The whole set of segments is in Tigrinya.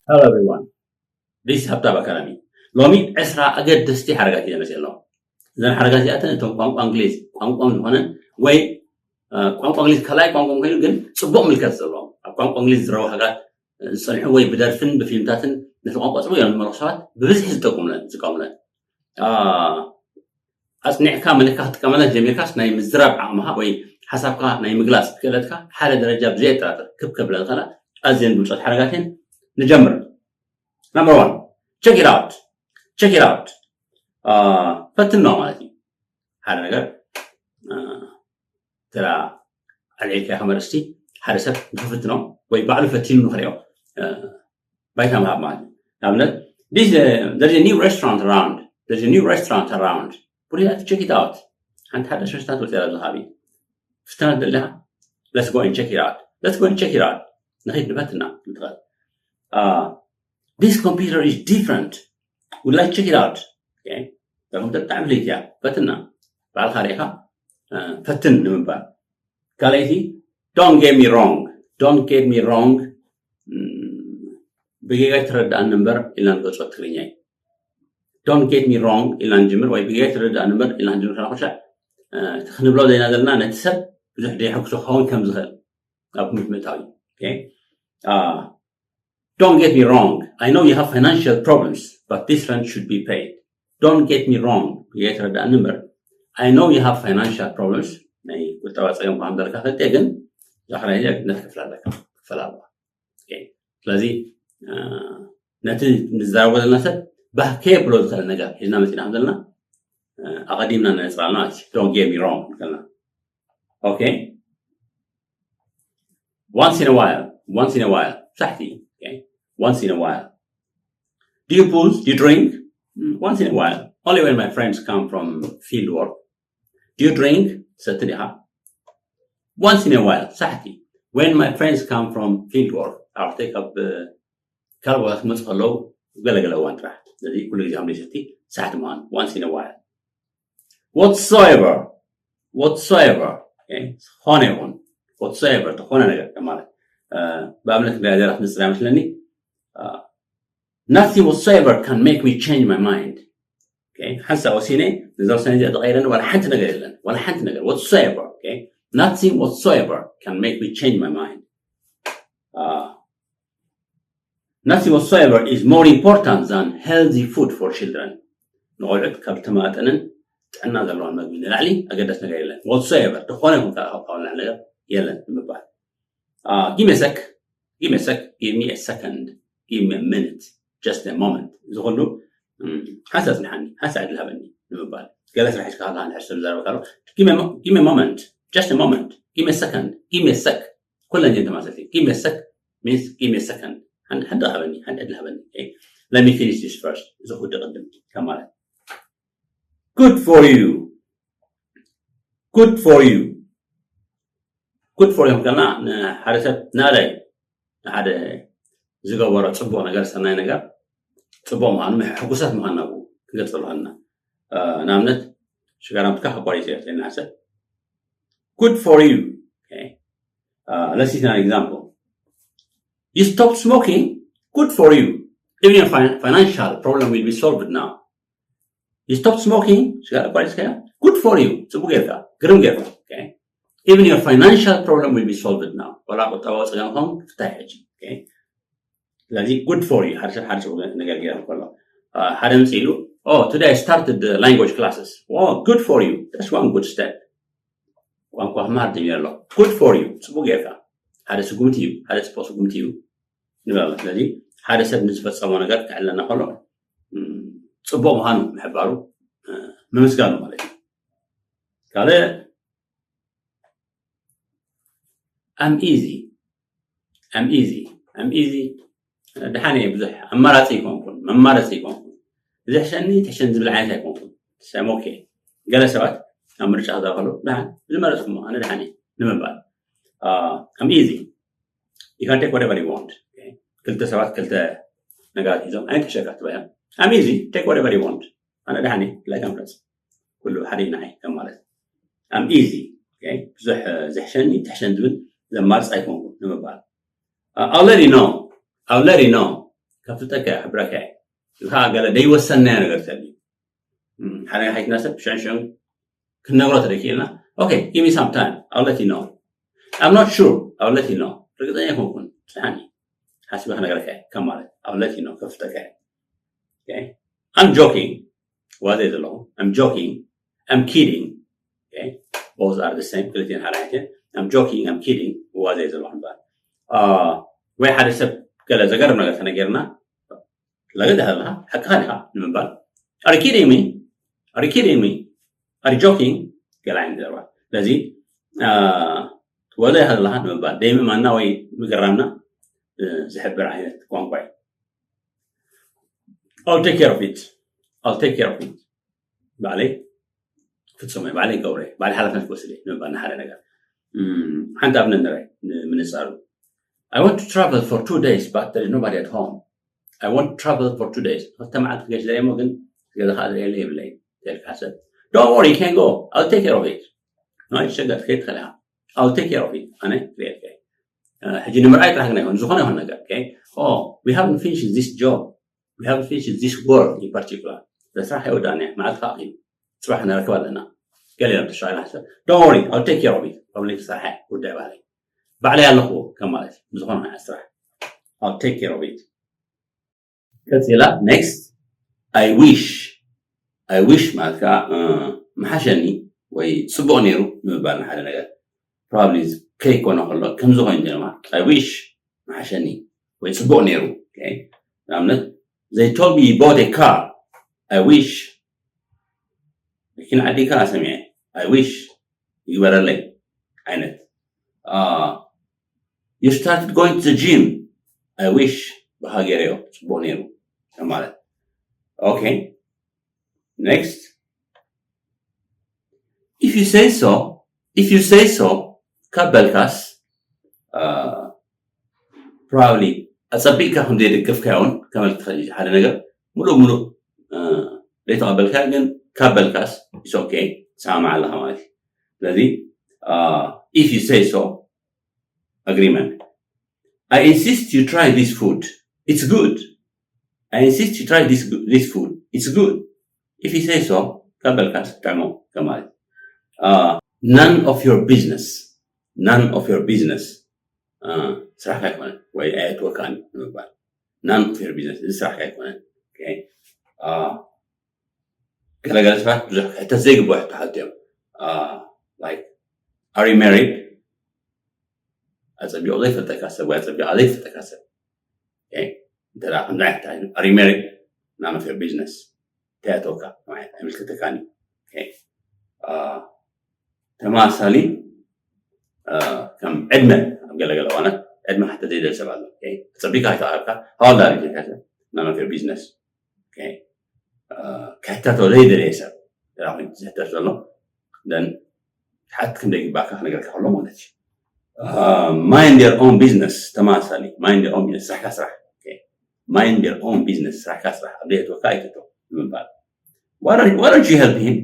Hello everyone. This is Habtab Academy. ሎሚ ዕስራ ኣገደስቲ ሓረጋት እየ መፅእ ኣለኹ። እዘን ሓረጋት እዚኣተን እቶም ቋንቋ እንግሊዝ ቋንቋም ዝኾነን ወይ ቋንቋ እንግሊዝ ካልኣይ ቋንቋ ኮይኑ ግን ፅቡቅ ምልከት ዘለዎም ኣብ ቋንቋ እንግሊዝ ዝረቡ ሓረጋት ዝፀንሑ ወይ ብደርፍን ብፊልምታትን ነቲ ቋንቋ ፅቡቅ እዮም ዝመልኩ ሰባት ብብዝሒ ዝጠቁምለን ዝጥቀሙለን ኣፅኒዕካ መለካ ክትጥቀመለን ጀሚርካስ ናይ ምዝራብ ዓቕምኻ ወይ ሓሳብካ ናይ ምግላፅ ክእለትካ ሓደ ደረጃ ብዘየጠራጥር ክብ ከብለ ዝኽእላ ኣዝየን ብሉፃት ሓረጋት እየን። ንጀምር። Number one, check it out. Check it out. ፈትኖ ማለት እዩ። ሓደ ነገር ተራ ኣልዒልካ ከም ኣርእስቲ ሓደ ሰብ ንክፍትኖ ወይ ባዕሉ ፈቲኑ ንክሪኦ ባይታ ምሃብ ማለት እዩ። ንኣብነት there's a new restaurant around. There's a new restaurant around. Would you like to check it out? ሓንቲ ሓዳሽ ሬስቶራንት ወፂኣ ኣብዚ ከባቢ ፍትና ደለኻ? Let's go and check it out. Let's go and check it out. ንኸይድ ንፈትና ንትኸል This computer is different. Would like to check it out. Okay. እዛ ኮምፒተር ብጣዕሚ ፍልይቲ እያ። ፈትና ባዕልካ ሪኢኻ ፈትን ንምባል ካልኣይቲ don't get me wrong. Don't get me wrong. ብጌጋ ኣይትረዳእኒ እምበር ኢልና ንገልፆ ትግርኛ እዩ። Don't get me wrong ኢልና ንጅምር ወይ ብጌጋ ኣይትረዳእኒ እምበር ኢልና ንጅምር ከላ ኩሻ እቲ ክንብሎ ዘለና ዘለና ነቲ ሰብ ብዙሕ ደይሐጉሶ ክኸውን ከም ዝኽእል ኣብ ግምት ምእታው እዩ። Don't get me wrong. I know you have financial problems, but this rent should be paid. Don't get me wrong. ብጌጋ ኣይትረዳእኒ እምበር I know you have financial problems. ናይ ቁጠባ ፀገም ከም ዘለካ ፈልጠ ግን ዛኽራይ ነትከፍል ኣለካ ክፈል ኣለካ። ስለዚ ነቲ ንዛረቦ ዘለና ሰብ ባህ ከየብሎ ዝኽእል ነገር ሒዝና መፂና ከም ዘለና ኣቐዲምና ነነፅራልና። Don't get me wrong ከልና okay. Once in a while, once in a while ሳሕቲ okay. Once in a while. Do you booze? Do you drink? Once in a while. Only when my friends come from field work. Do you drink? ሰቲ ዲኻ? Once in a while ሳሕቲ. When my friends come from field work. ኣሕዋተይ ካብ ካልእ ቦታ ክመፁ ከለዉ ገለገለ እዋን ጥራሕ። ስለዚ ኩሉ ግዜ ከም ደይሰቲ ሳሕቲ ምዃን once in a while. Whatsoever. Whatsoever. ዝኾነ ይኹን whatsoever ዝኾነ ነገር ማለት ብኣብነት ብያዘራ ትንፅር ኣይመስለኒ. Nothing whatsoever can make me change my mind. ሓንሳብ ወሲነ ነዛ ውሳነ እዚኣ ዝቐይረኒ ዋላ ሓንቲ ነገር የለን። ዋላ ሓንቲ ነገር whatsoever. Nothing whatsoever can make me change my mind. Nothing whatsoever is more important than healthy food for children. ንቆልዑት ካብ ዝተማጠንን ጥዕና ዘለዋን መግቢ ንላዕሊ ኣገዳሲ ነገር የለን። Whatsoever ዝኾነ ይኹን ካልእ ካብ ንላዕሊ ነገር የለን ንምባል። Give me a sec. Give me a sec. Give me a second. Give me a minute. Just a moment. እዚ ኩሉ ሓንሳ ፅንሓኒ ሓንሳ ዕድል ሃበኒ ንምባል። ገለ ስራሕ ሒዝካ ከለካ ንሕር ሰብ ዝዛረበካ ኣሎ። Give me a moment. Just a moment. Give me a second. Give me a sec. ኩለን እየን ተማሰልቲ። Give me a sec means give me a second. ሓንቲ ሃበኒ ሓንቲ ዕድል ሃበኒ። Let me finish this first. እዚ ክውዲ ቅድም ከም ማለት good for you. Good for you. Good for you ከልና ንሓደ ሰብ ናዳይ ንሓደ ዝገበሮ ፅቡቅ ነገር ሰናይ ነገር ፅቡቅ ምዃኑ ሕጉሳት ምዃንና ክገልፀሉ ከለና ንኣብነት ሽጋራምትካ ከቋሪፅ እዮ ተልና ሰብ good for you. Let's see an example. You stop smoking. Good for you. Even your financial problem will be solved now. You stop smoking. ሽጋራ ኣቋሪፅካ good for you. ፅቡቅ ጌርካ ግርም ጌርካ. Even your financial problem will be solved now. ዋላ ቁጠባዊ ፀገምኩም ፍታይ ሕጂ. ስለዚ good for you ሓደ ሰብ ሓደ ፅቡቅ ነገር ገይሩ ከሎ ሓደ ምፅ ኢሉ today I started language classes. Good for you. That's one good step. ቋንቋ ክመሃር ጀሚረ ኣለኹ. Good for you. ፅቡቅ ጌርካ ሓደ ስጉምቲ እዩ ሓደ ፅቡቅ ስጉምቲ እዩ ንብል ኣለና። ስለዚ ሓደ ሰብ ንዝፈፀሞ ነገር ክዕለና ከሎ ፅቡቅ ምዃኑ ምሕባሩ ምምስጋኑ ማለት እዩ። ካልእ I'm easy. I'm easy. I'm easy. ደሓን እየ ብዙሕ ኣማራፂ ይኮንኩን መማረፂ ይኮንኩን ዝሕሸኒ ትሕሸኒ ዝብል ዓይነት ኣይኮንኩን ሰሞኬ ገለ ሰባት ኣብ ምርጫ ክዛኸሉ ደሓን ዝመረፅኩሞ ኣነ ደሓን እየ ንምባል I'm easy. You can take whatever you want. ክልተ ሰባት ክልተ ነገራት ሒዞም ኣይተሸካ ትበያ I'm easy. Take whatever you want. ኣነ ደሓን እየ ላይካ ምረፅ ኩሉ ሓደ እዩ ንዓይ ከም ማለት I'm easy. ብዙሕ ዝሕሸኒ ትሕሸን ዝብል ዘማርፅ ኣይኮንኩን ንምባል። I'll let you know. I'll let you know. ከፍልጠካ እየ፣ ክሕብረካ እየ። እዚ ከዓ ገለ ደይወሰናዮ ነገር ተልዩ ሓደ ሓይትና ሰብ ሽዕሽዑ ክንነግሮ ተደኪልና okay, give me some time, I'll let you know. I'm not sure, I'll let you know. ርግፀኛ ኣይኮንኩን፣ ጽሓኒ ሓሲበ ክነግረካ እየ ከም ማለት I'll let you know፣ ከፍልጠካ እየ። Okay? I'm joking። ዋዘ ዘለኹ I'm joking, I'm kidding. Okay? Both are the same. ክልቲን ሓደ ዓይነት። I'm joking, I'm kidding። ዋዘ ዘለኹ እምበር ወይ ሓደ ሰብ ገለ ዘገርም ነገር ተነገርና ለገደ ኣለኻ ሓቅኻ ዲኻ ንምባል። Are you kidding me? Are you kidding me? Are you joking? ገለ ዓይነት ዘረባ። ስለዚ ወዘ ኣለኻ ንምባል ደይምእማንና ወይ ምግራምና ዝሕብር ዓይነት ቋንቋ እዩ። I'll take care of it. I'll take care of it. ባዕለይ ፍጹም እየ፣ ባዕለይ ገብረ እየ፣ ባዕለይ ሓላፍነት ክወስድ እየ ንምባል ንሓደ ነገር። ሓንቲ ኣብነት ንርኣይ ንምንጻሩ። I want to travel for two days, but there is nobody at home. I want to travel for two days. ክልተ መዓልቲ ክገሽ ደልየ እሞ ግን ገዛ ከዓ ዝርእየለ የብለይ። ተልካ ሰብ Don't worry, you can go. I'll take care of it. ናይ ሸገር ከይድ ከለኻ I'll take care of it. ኣነ ክርእየልካ ሕጂ ንምርኣይ ጥራሕ ግን ኣይኮን ዝኾነ ይሆን ነገር okay? Oh, we haven't finished this job. We haven't finished this work in particular. ስራሕ ኣይወዳእና መዓልቲ ከዓ ጽባሕ ነረክብ ኣለና። ገለ እዮም ተሻለ ሓሰብ Don't worry, I'll take care of it. Problem ተሰርሐ ጉዳይ ባዕለይ ባዕለይ ኣለኹ ከም ማለት ዝኾነ ስራሕ I'll take care of it. ቀፂላ next I wish. I wish ማለት ከዓ ምሓሸኒ ወይ ፅቡቅ ነይሩ ንምባል ንሓደ ነገር probably ከይኮነ ከሎ ከምዚ ኮይኑ ድማ I wish ምሓሸኒ ወይ ፅቡቅ ነይሩ። ንኣብነት they told me you bought a car. I wish መኪና ዓዲካ ሰሚዐ I wish ይግበረለይ ዓይነት you started going to the gym. I wish ብሃገርዮ ፅቡቅ ነይሩ ማለት okay. Next, if you say so, if you say so ካብ በልካስ probably ኣፀቢቅካ ከም ዘይደገፍካዮ እውን ከመልክት ይኽእል እዩ። ሓደ ነገር ሙሉእ ሙሉእ ዘይተቐበልካ ግን ካብ በልካስ it's okay ትሰማማዕ ኣለኻ ማለት እዩ። ስለዚ if you say so agreement. I insist you try this food. It's good. I insist you try this this food. It's good. If you say so ካብ በልካስ ጥዕሞ ከማለት none of your business. None of your business. ስራሕካ ኣይኮነን ወይ ኣየእትወካን ንምባል none of your business፣ እዚ ስራሕካ ኣይኮነን። ገለገለ ሰባት ብዙሕ ሕተት ዘይግብኦ ሕቶ ሓትዮም like are you married? ኣፀቢቑ ዘይፈልጠካ ሰብ ወይ ኣፀቢቓ ዘይፈልጠካ ሰብ እንተ ከምዚ ዓይነት ሕቶ ሓትዮም are you married? None of your business። እንታይ ኣተወካ? ኣይምልከተካን እዩ። ተመሳሳሊ ከም ዕድመ ኣብ ገለገለ እዋናት ዕድመ ክሕተት ዘይደሊ ሰብ ኣሎ። ኣፀቢቕካ ኣይተቐረብካ how old are you? None of your business። ክሕተቶ ዘይደለየ ሰብ ዝሕተት ዘሎ ሓት ከም ዘይግባእካ ክነገርካ ከሎ ማለት እዩ። Mind your own business። ተመሳሳሊ mind your own business፣ ስራሕካ ስራሕ። Mind your own business፣ ስራሕካ ስራሕ። ኣብ ዘይእትወካ ኣይትእቶ ንምባል። Why don't you help him?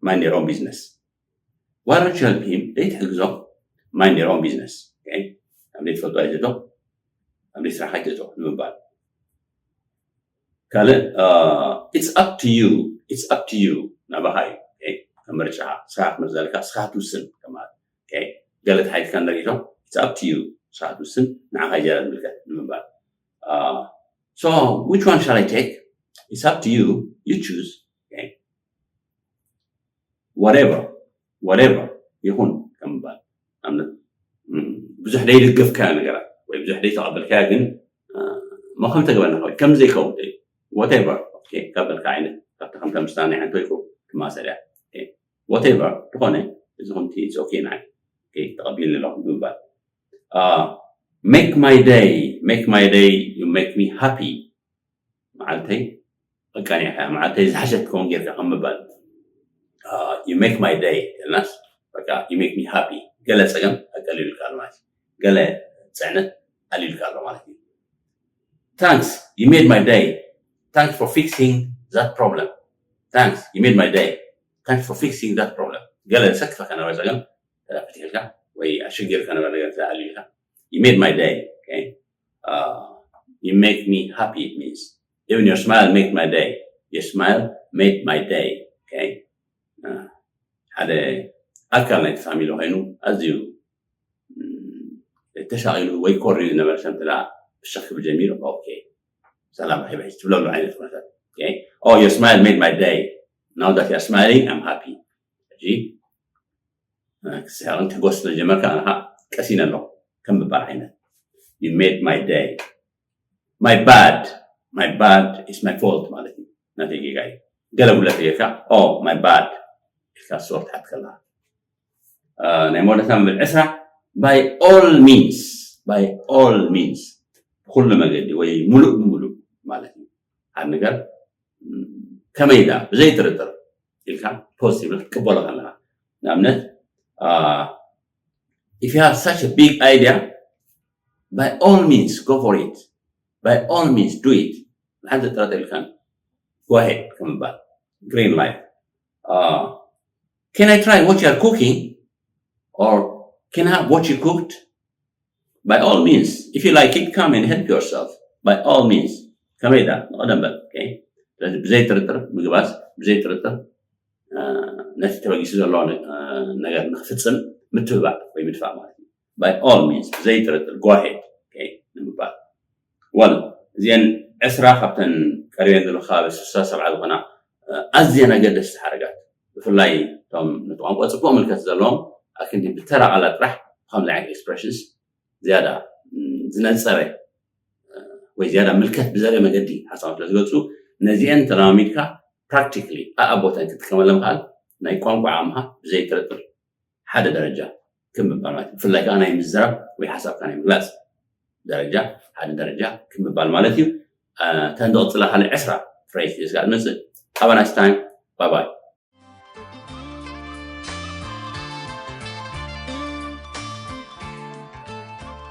Mind your own business። Why don't you help him? ዘይትሕግዞ mind your own business። ኣብ ዘይትፈልጦ ኣይትእቶ፣ ኣብ ዘይስራሕካ ኣይትእቶ ንምባል። ካልእ it's up to you፣ it's up to you፣ ናባኻ እዩ። ከም ምርጫኻ ንስኻ ክትመርጽ ዘለካ ንስኻ ትውስን ከማለት። ገለ ተሓይትካ ንርኢ ዶ it's up to you፣ ንስኻ ትውስን፣ ንዓኻ እዩ ዝያዳ ዝምልከት ንምባል። So which one shall I take? It's up to you, you choose. Whatever, whatever ይኹን ከም ምባል ኣብነት ብዙሕ ደይደገፍካዮ ነገራት ወይ ብዙሕ ደይተቐበልካዮ ግን መኸም ተገበና ወይ ከም ዘይከውን whatever ካብ በልካ ዓይነት ካብቲ ከምተ ምስታና ሓንቲ ይኹ ትማሰል እያ። Whatever ዝኾነ እዚ ከምቲ it's okay ንዓይ ተቐቢልኒ ኣለኹ ብምባል make my day, make my day, you make me happy። መዓልተይ ኣቃኒዕካ መዓልተይ ዝሓሸት ክኸውን ጌርካ ከም ምባል you make my day ኢልናስ በቃ you make me happy። ገለ ፀገም ኣቀሊሉልካ ኣሎ ማለት እዩ። ገለ ፅዕነት ኣሊሉልካ ኣሎ ማለት እዩ። Thanks, you made my day. Thanks for fixing that problem. Thanks, you made my day. Thanks for fixing that problem. ገለ ዝሰክፈካ ነበረ ፀገም ተፈቲሕልካ ወይ ኣሸጊርካ ነበር ነገር ተኣልዩልካ you made my day okay uh, you make me happy it means even your smile make my day your smile made my day okay uh, ሓደ ኣካል ናይቲ ፋሚሊ ኮይኑ ኣዝዩ ተሻቒሉ ወይ ኮርዩ ዝነበረ ሰብ እንተ ብሸክ ክብል ጀሚሩ okay ሰላም ርሕብሒ ትብለሉ ዓይነት ኩነታት okay oh your smile made my day now that you're smiling I'm happy ሕጂ ክስሕቕን ክጎስ ስለጀመርካ ኣንኻ ቀሲነ ኣለኹ ከም ምባል ዓይነት you made my day my bad my bad is my fault ማለት እዩ ናተይ ጌጋ እዩ ገለ ጉለት ጌርካ oh my bad ኢልካ ሶርት ሓት ከለካ ናይ መወዳእታ መበል ዕስራ by all means by all means ብኩሉ መገዲ ወይ ሙሉእ ብምሉእ ማለት እዩ ሓደ ነገር ከመይ ዳ ብዘይ ጥርጥር ኢልካ ፖዚቲቭ ክትቅበሎ ከለካ ንኣብነት if you have such a big idea by all means go for it by all means do it ሓንቲ ጥረጠር ኢልካ go ahead ከምባል green light can I try what you are cooking or can I have what you cooked by all means if you like it come and help yourself by all means ከመይ ዳ ንቐደም በል ስለዚ ብዘይ ጥርጥር ምግባዝ ብዘይ ጥርጥር ነቲ ተበጊሱ ዘሎ ነገር ንክፍፅም ምትብባዕ ወይ ምድፋእ ማለት እዩ by all means ብዘይ ጥርጥር go ahead ንምባል well እዚአን ዕስራ ካብተን ቀሪበን ዘሎ ከባቢ ስሳ ሰብዓ ዝኾና ኣዝየን ኣገደስቲ ሓረጋት ብፍላይ እቶም ነቲ ቋንቋ ፅቡቅ ምልከት ዘለዎም ኣክንዲ ብተራ ቃላት ጥራሕ ከምዚ ዓይነት expressions ዝያዳ ዝነፀረ ወይ ዝያዳ ምልከት ብዘርኢ መገዲ ሓሳብ ስለ ዝገልፁ ነዚአን ተለማሚድካ practically ኣኣቦተን ክትጥቀመለን ከኣል ናይ ቋንቋ ዓምሃ ብዘይ ጥርጥር ሓደ ደረጃ ክም ምባል ማለት እዩ ብፍላይ ከዓ ናይ ምዝራብ ወይ ሓሳብካ ናይ ምግላፅ ደረጃ ሓደ ደረጃ ክም ምባል ማለት እዩ ተንተቕፅላ ካልእ ዕስራ ፍሬዝ ሒዝካ ትመፅእ have a nice time bye bye